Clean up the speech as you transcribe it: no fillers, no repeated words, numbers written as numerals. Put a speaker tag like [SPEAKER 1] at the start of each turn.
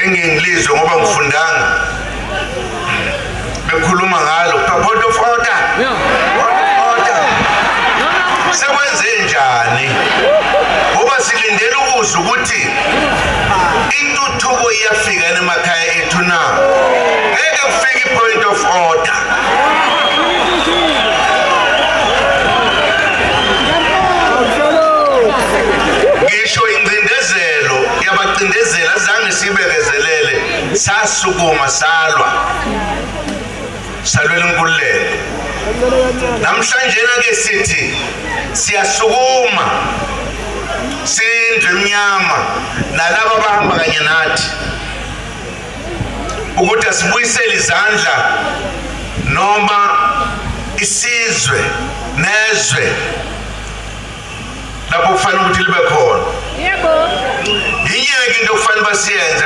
[SPEAKER 1] Engingilizwe ngoba ngifundanga bekhuluma ngalo, kuthiwa point of order, point of order. Sekwenze njani? Ngoba silindele ukuzwa ukuthi intuthuko iyafika emakhaya ethu na? Ngeke kufike i-point of order. Ngisho ingcindezelo yabacindezeli azange sibekezelele, sasukuma, salwa, salwela inkululeko. Namhlanje ke sithi siyasukuma, sindlu emnyama nalabo abahamba kanye nathi, ukuthi asibuyisele izandla noma isizwe nezwe lapho kufanele ukuthi libe khona.
[SPEAKER 2] Yebo.
[SPEAKER 1] Yinyeke into okufanele basiyenze.